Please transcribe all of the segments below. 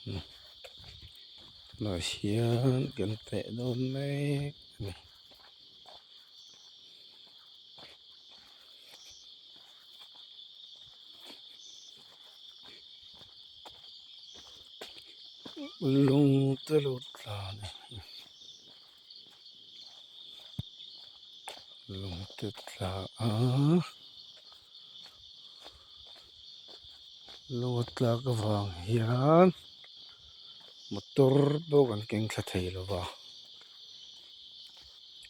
Tunah hian kan peh dawn mek a ni. Lung te lo tla a ni lung te tla a lung a tlak avang hian motor pawh kan keng thla thei lo va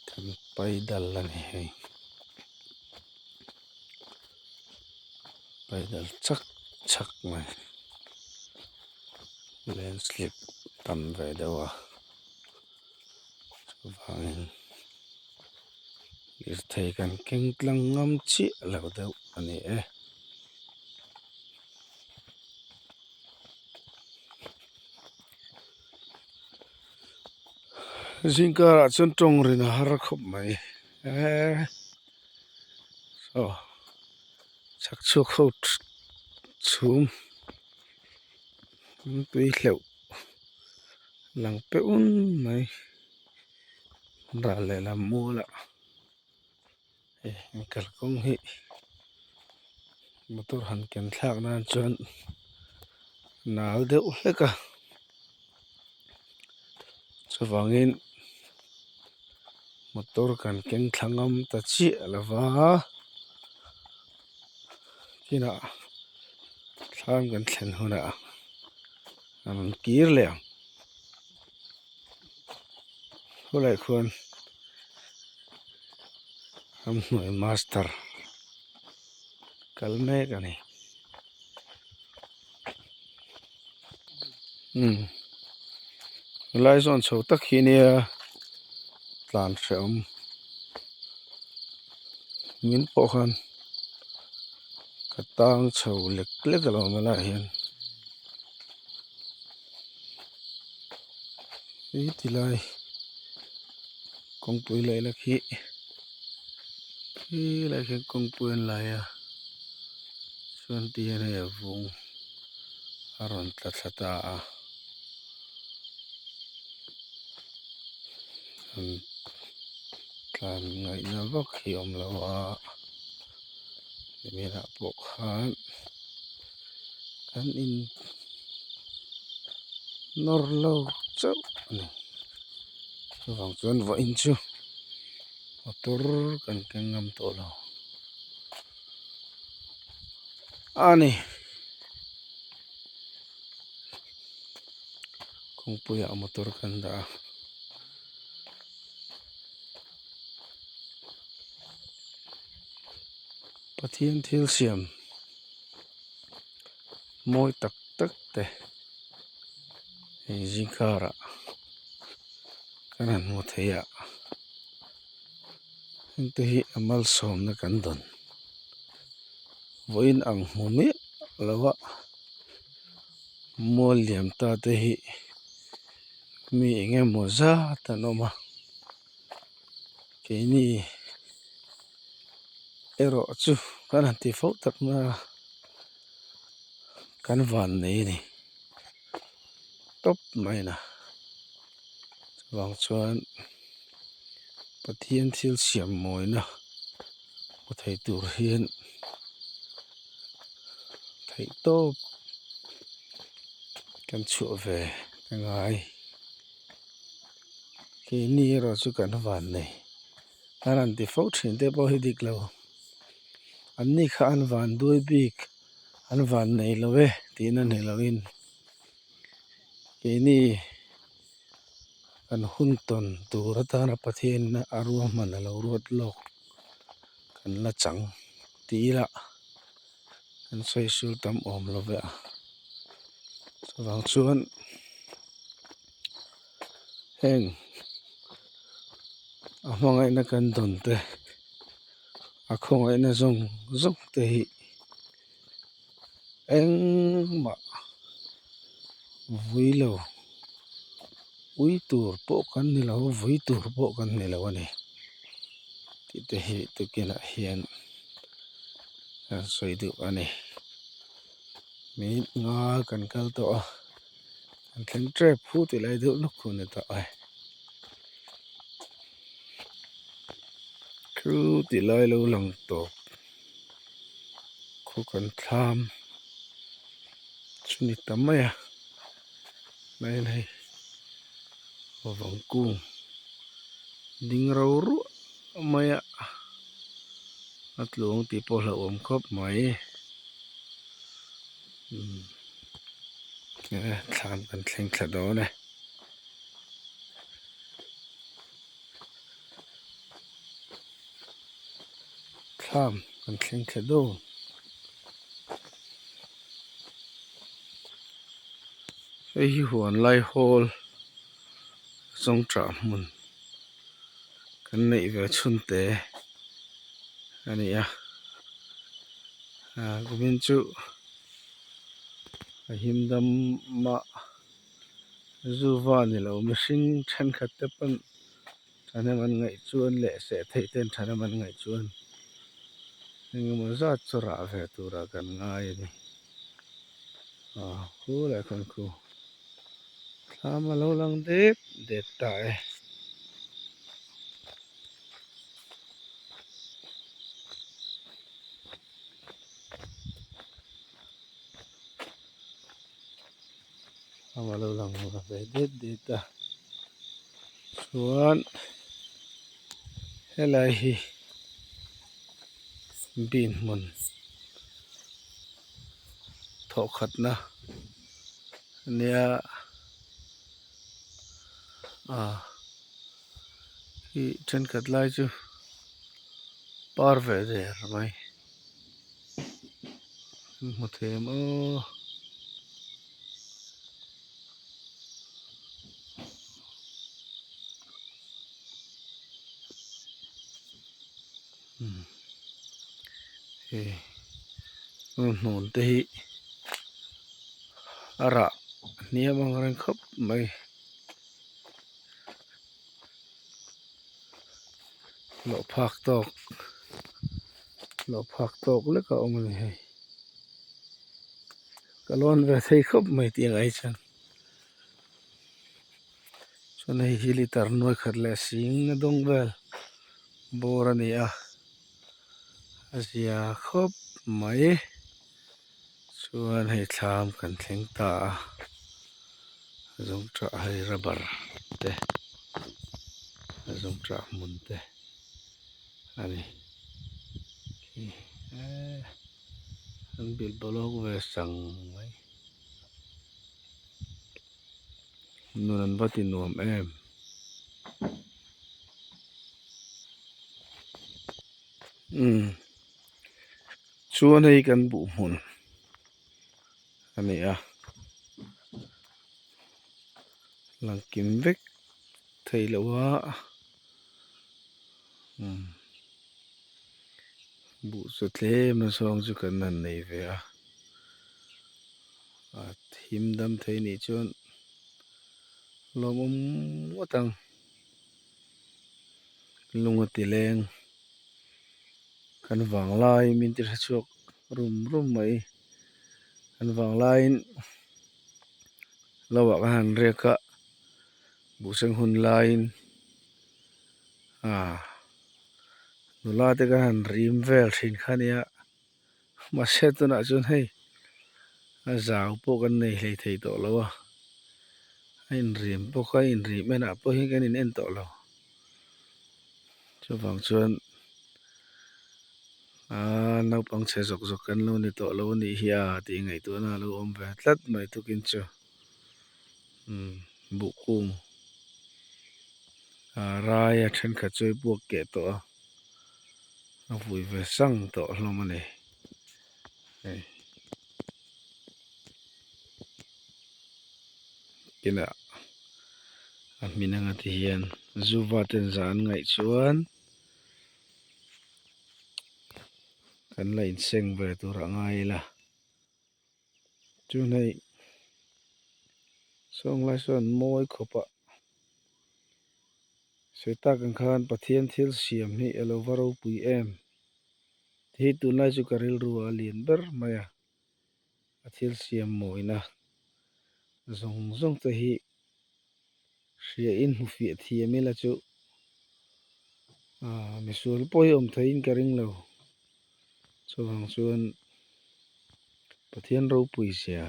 kan paidal a ni hei paidal chak chak mai landslip tam ve deuh a chuvangin lirthei kan keng tlang ngam chiah lo deuh a ni e. Zingkarah chuan tawng rin a har khawp mai eee saw chhak chhuak ho chhum tui hleuh lang peuh mai ral lehlam mualah hei kalkawng hi motor han ken thlak nan chuan nal deuh hlek a chuvangin motor kan keng thla ngam ta chiah lo va kinah thlam kan thlen hunah a rawn kir leh ang khawlai khuan ramhnuai master kal mek a ni umm helai zawn chho tak hi nia tlan hrehawm min pawh khan ka tang chho lek lek alawm helaiah hian. Hei ti lai kawngpui leh la khi khilai khian kawngpui an lai a chuan ti hian hei a vung a rawn tla thla ta a an tlan ngaihna vak hi a awm lo a niminah pawh khan kan in nawr lo chauh a ni chuvang chuan vawiin chu motor kan keng ngam tawh lo a ni kawngpuiah motor kan dah a. Pathian thil siam mawi tak tak te hei zingkarah kan han hmu thei a heng te hi a malsawmna kan dawn vawiin ang hmu miah lo a mual liam ta te hi mi eng emaw zat an awm a. Keini erawh chu kan han ti fo tak mai a, kan van nei a ni tawp mai na. Chuvang chuan Pathian thil siam mawina hmu thei tur hian theih tawp kan chhuah ve a ngai. Keini erawh chu kan van nei an rawn ti fo thin te pawh hi dik lo an ni kha an van duai bik an van nei lo e tihna ni loin keini kan hun tawn tur atana Pathian a ruahman a lo ruat lawk kan la chang tih ila kan sawi sul tam awm lo ve a chuvang chuan. Heng a hmangaihna kan dawn te a khawngaihna zawng zawng te hi engmah vui lo ui tur pawh kan ni lo vui tur pawh kan ni lo a ni tih te hi tukinah hian kan sawi duh a ni minute nga kan kal tawh a. An thleng tep hu tih lai deuh lawk khu a ni ta a thu tih lai lo lang tawp khu kan thlam chu ni ta mai a tlaiin hei vang kung ding ro ruah mai a a tluang tih pawh hlauhawm khawp mai. Thlam kan thleng thla dawn e. Thlam kan thleng thla dawn. Hei hi huan lai hawl zawng tah hmun kan neih ve chhun te a ni a. Aa kumin chu a him dam mah zuva ni lo mihring thenkhat te pawn thahnem an ngaih chuan leh seh theih ten thahnem an ngaih chuan engemaw zat chu rah ve turah kan ngai a ni aw khu leh khawn khu thlam a lo lang dep dep ta e. A lo lang ve det det a chuan helai hi bean hmun thawh khatna ania ah. Ih thenkhat lai chu par ve der mai an hmu thei em aw. Hei hmun te hi a rah hniam ang reng khawp mai. Hlawh phak tawk hlawh phak tawk lek a awm a ni hei ka lawn ve thei khawp mai tih ang ai chuan chuan hei hi liter nuai khat leh sing a dawng vel bawr a ni a a zia khawp mai chuan hei thlam kan thleng ta a zawngṭah hei rubber te zawngṭah hmun te a ni eee an bilh bawlhawk ve sang mai nun an va ti nuam em. Umm. Chuan hei kan buh hmun a ni a lang kim vek theih loh a umm buh chu tlem a zawng chu kan han nei ve a a thim dam thei nih chuan lawmawm ngawt ang lung a ti leng. Kan vang lai min ti hre chhuak rum rum mai kan vang laiin lo ah ka han riak a buhseng hun laiin ah nula te ka han rim vel thin kha ania mahse tunah chuan hei a zau pawh kan nei hlei thei tawh lo a a inrim bawk a inrim enah pawh hian kan in en tawh lo. Chuvang chuan aaa naupang chhe zawk zawk kan lo ni tawh lo a nih hi a tih ngaihtuahna a lo awm ve tlat mai tukin chu umm buh kung ah rai a thenkhat chu a puak keh tawh a a vui ve sang tawh hlawm a ni hei kinah a hmin anga ti hian zuva ten zah an ngaih chuan kan la inseng ve tur a ngai ila chuan hei sawng lai sawn mawi khawp a sawi tak ang khan Pathian thil siam hi a lo va ropui em ti hi tunlai chu ka rilru a lian ber mai a a thil siam mawina. Zawng zawng te hi hria in hmu fiah thiam ila chu aaa misual pawh hi awm theiin ka ring lo chuvang chuan Pathian ropui zia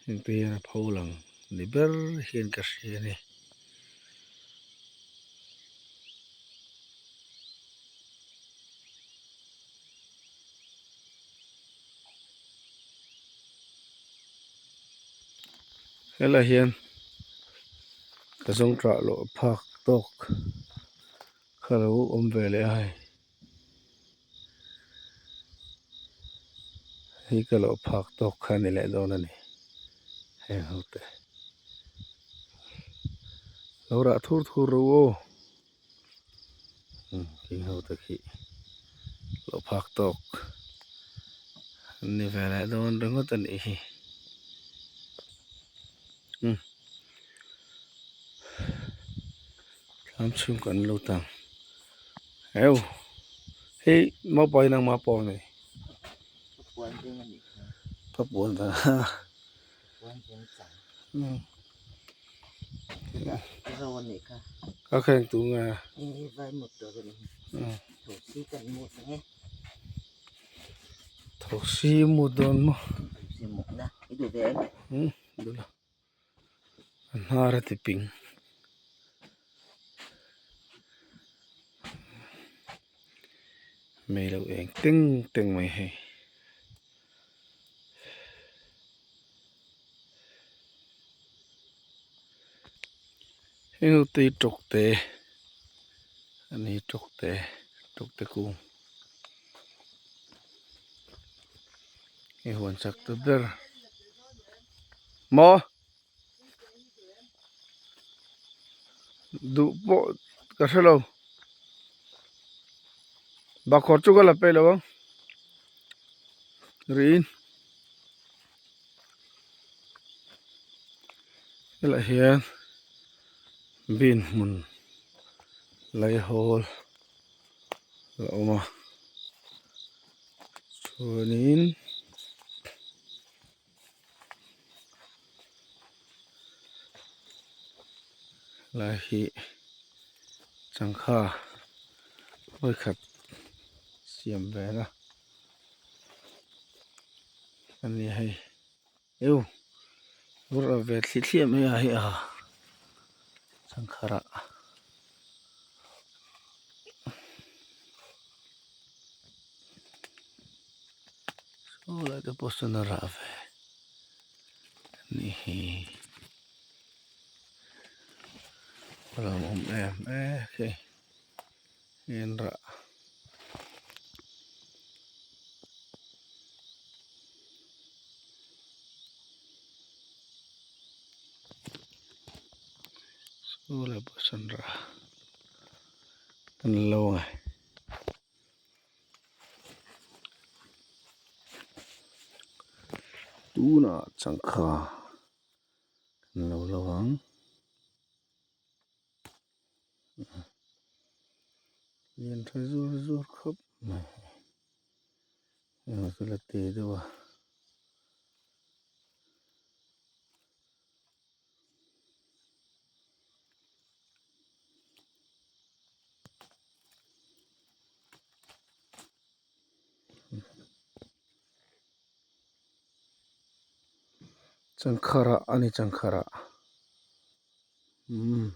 heng te hian a pho lang ni ber hian ka hria a ni. Helai hian ka zawng ṭah loh phak tawk kha lo awm ve leh a hei hei ka loh phak tawk kha a ni leh dawn a ni heng ho te lo rah thur thur ro aw. Thing ho te khi lo phak tawk an ni ve leh dawn ringawt a nih hi umm thlam chhung kan lo tang heu hei maupai nangma pawh a ni papuan veng a umm. Ka khen tu nge thosi mu dawn maw umm duh lo a hnar a ti ping mei lo eng teng teng mai hei. Heng tui tawk te a ni tawk te tawk te kung hei huan chak ta ber maw duh pawh ka hre lo bakhawr chu ka la peih lo ang riin. Helaiah hian bean hmun laihawl a awm a chuanin helai hi changkha vawikhat siam ve na a ni hei. Eu vur a ve thli thliah mai a hei a changkharah saw lai te pawh sawn a rah ve anih hi a lo awm em em hei en rah. Saw lai pawh sawn rah an lo ang e. Tunah changkha an lo lo ang. Lian tha zur zur khawp mai engemaw chu la ti deuh a. Changkharah a ni changkharah. Umm.